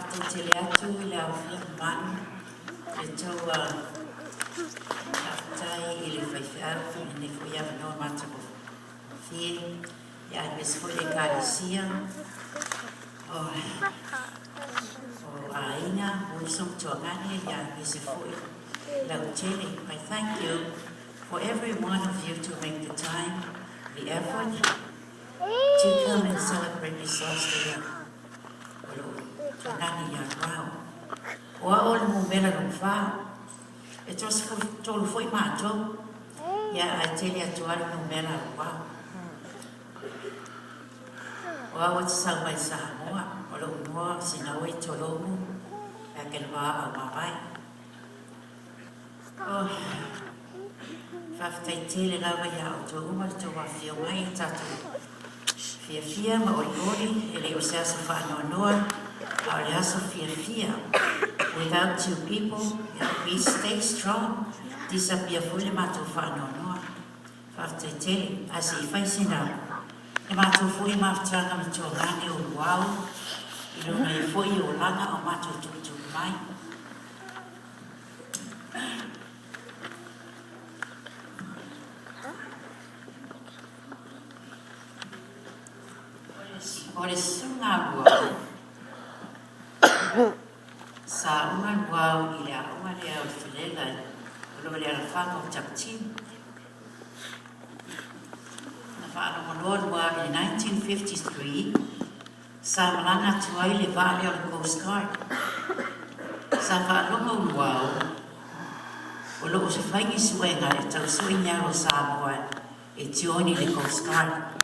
Faafetai tele atu i le aofia mamalu i le tou faafetai i le faifeau i lenei foi avanoa matagofie, aemaise foi le Ekalesia o aiga, o uso ma tuagane, aemaise foi lautele. I thank you for every one of you to make the time, the effort to come and celebrate this last day o loo tuagane ia Luau. O a'u o le numera lona fa, e 33 foi matou, ia ae tele atu lava le numera a Luau. O au ou te sau mai Samoa, o lou igoa o Sinaoi Tolomu Akeleva Aumavae. Oh, faafetai tele lava iā outou uma le tou afifio mai e tatou fiafia ma olioli. E le o se aso faanoanoa, a o le aso fiafia. Without two people, yeah, we stay strong. Disappear foi le matou faanoanoa. Faafetai tele. Ae se i fai sina e matou foi mafutaga ma tuagane o Luau i lona ia foi olaga o matou tuutuu mai. O le susuga a Luau, sa aoga Luau i le aoga lea o le Felela o lo o le alafaga o Tapatimu. Na faalogoloa Luau i le 1953, sa malaga atu ai le vaa lea o le Coast Guard. Sa faalogo Luau o loo se fai ni suega e tau sui ni alo o Samoa e join i le Coast Guard.